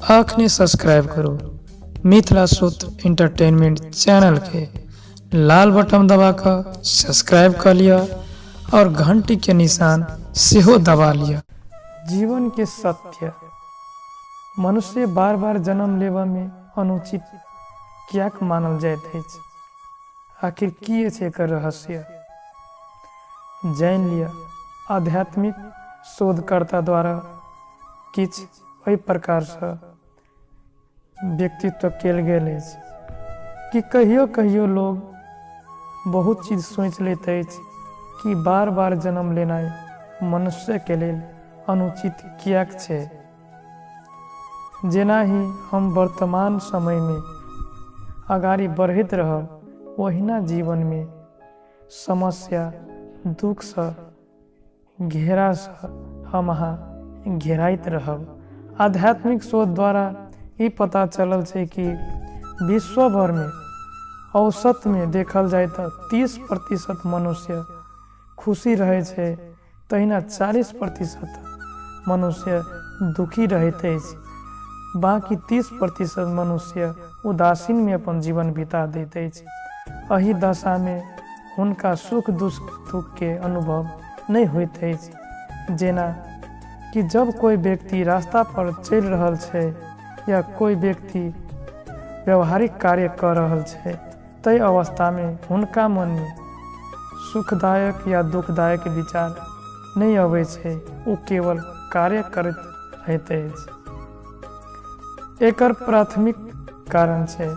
अखने सब्सक्राइब करू मिथिला सूत्र एंटरटेनमेंट चैनल के लाल बटन दबा कऽ सब्सक्राइब कऽ लिअ और घंटी के निशान सेहो दबा लिअ। जीवन के सत्य मनुष्य बार बार जन्म लेबऽ में अनुचित किएक मानल जाइत अछि? आखिर की अछि एकर रहस्य? जानि लिअ आध्यात्मिक शोधकर्ता द्वारा किछु एहि प्रकारसँ व्यक्तित्व कयल गेल अछि कि कहियो कहियो लोग बहुत चीज सोचि लैत अछि कि बार बार जन्म लेनाइ मनुष्यके लेल अनुचित किएक छै। जेना ही हम वर्तमान समयमे अगाडि बढ़ैत रहब ओहिना जीवनमे समस्या दुःखसँ घेरासँ हम अहाँ घेराइत रहब। आध्यात्मिक शोध द्वारा ई पता चलल छै कि विश्व भरिमे औसतमे देखल जाय तऽ 30% मनुष्य खुशी रहै छै, तहिना 40% मनुष्य दुखी रहैत अछि। बाँकी 30% मनुष्य उदासीनमे अपन जीवन बिता दैत अछि। एहि दशामे हुनका सुख दुःख के अनुभव नहि होइत अछि। जेना कि जब कोई व्यक्ति रास्ता पर चलि रहल छै या कोई व्यक्ति व्यवहारिक कार्य कऽ रहल छै, ताहि अवस्थामे हुनका मनमे सुखदायक या दुखदायक विचार नहि अबै छै, ओ केवल कार्य करैत रहैत अछि। एकर प्राथमिक कारण छै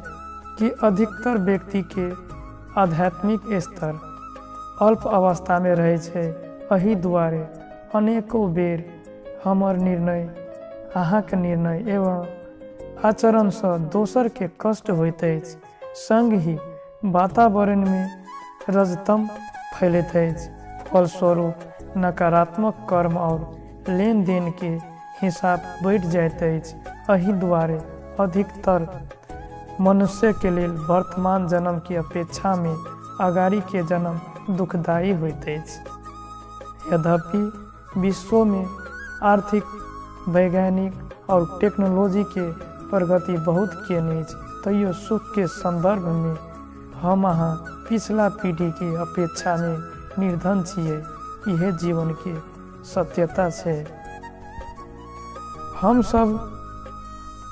कि अधिकतर व्यक्तिके आध्यात्मिक स्तर अल्प अवस्थामे रहै छै। एहि दुआरे अनेको बेर हमर निर्णय, अहाँके निर्णय एवं आचरणसँ दोसरके कष्ट होइत अछि, सङ्ग ही वातावरणमे रजतम फैलैत अछि। फलस्वरूप नकारात्मक कर्म आओर लेन देनके हिसाब बढ़ि जाइत अछि। एहि दुआरे अधिकतर मनुष्यके लेल वर्तमान जन्मके अपेक्षामे अगाड़ीके जन्म दुखदायी होइत अछि। यद्यपि विश्वमे आर्थिक, वैज्ञानिक आओर टेक्नोलॉजीके प्रगति बहुत केने अछि, तैयो सुखके सन्दर्भमे हम अहाँ पिछला पीढ़ीके अपेक्षामे निर्धन छियै। इहे जीवनके सत्यता छै। हमसभ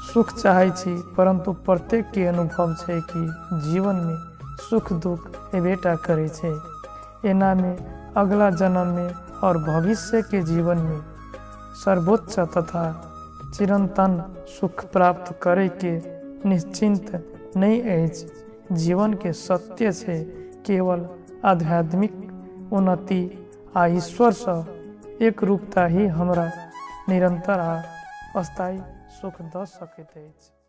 सुख चाहै छी, परन्तु प्रत्येकके अनुभव छै कि जीवनमे सुख दुःख एबेटा करै छै। एनामे अगला जन्ममे और भविष्यके जीवनमे सर्वोच्च तथा चिरन्तन सुख प्राप्त करैके निश्चिन्त नहि अछि। जीवनके सत्य छै केवल आध्यात्मिक उन्नति आ ईश्वरसँ एकरूपता ही हमरा निरन्तर आ स्थायी सुख दऽ सकैत अछि।